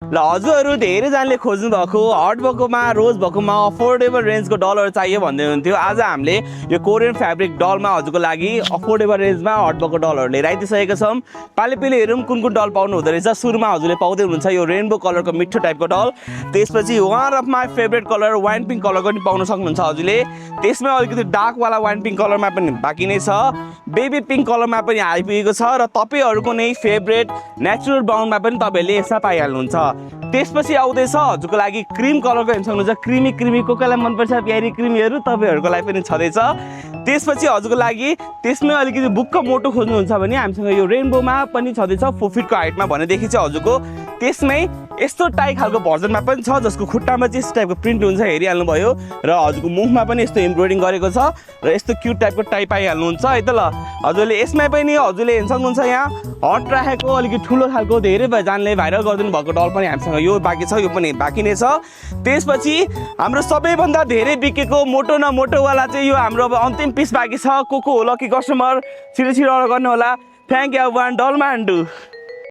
ल हजुरहरू धेरैजनाले खोज्नु भएको हट भएकोमा रोज भएकोमा अफोर्डेबल रेन्जको डलहरू चाहियो भन्दै हुन्थ्यो। आज हामीले यो कोरियन फ्याब्रिक डलमा हजुरको लागि अफोर्डेबल रेन्जमा हट भएको डलहरू लिएर आइदिइसकेका छौँ। पालिपिली हेरौँ कुन कुन डल पाउनु हुँदो रहेछ। सुरुमा हजुरले पाउँदै हुनुहुन्छ यो रेनबो कलरको मिठो टाइपको डल, त्यसपछि one of my favourite colour wine pink कलरको पनि पाउन सक्नुहुन्छ हजुरले। त्यसमै अलिकति डार्कवाला वाइन पिङ्क कलरमा पनि बाँकी नै छ, बेबी पिङ्क कलरमा पनि आइपुगेको छ र तपाईँहरूको नै फेभरेट नेचुरल ब्राउनमा पनि तपाईँहरूले यसमा पाइहाल्नुहुन्छ। त्यसपछि आउँदैछ हजुरको लागि क्रिम कलरको हेर्न सक्नुहुन्छ, क्रिमी क्रिमी को कोलाई मनपर्छ प्यारी क्रिमीहरू तपाईँहरूको लागि पनि छँदैछ। त्यसपछि हजुरको लागि त्यसमै अलिकति बुक्क मोटो खोज्नुहुन्छ भने हामीसँग यो रेनबोमा पनि छँदैछ 4 फिटको हाइटमा भनेदेखि चाहिँ हजुरको त्यसमै यस्तो टाइप खालको भर्जनमा पनि छ जसको खुट्टामा चाहिँ यस्तो टाइपको प्रिन्ट हुन्छ हेरिहाल्नुभयो र हजुरको मुखमा पनि यस्तो एम्ब्रोइडिङ गरेको छ र यस्तो क्युट टाइपको टाइ पाइहाल्नुहुन्छ है त। ल हजुरले यसमै पनि हजुरले हेर्न सक्नुहुन्छ यहाँ हट राखेको अलिकति ठुलो खालको धेरै जानले भाइरल गरिदिनु भएको डल पनि हामीसँग यो बाँकी छ, यो पनि बाँकी नै छ। त्यसपछि हाम्रो सबैभन्दा धेरै बिकेको मोटो न मोटोवाला चाहिँ यो हाम्रो अब अन्तिम पिस बाँकी छ। को हो लकी कस्टमर छिटो छिटो अर्डर गर्नु होला। थ्याङ्क यू वान डलमा हान्डु।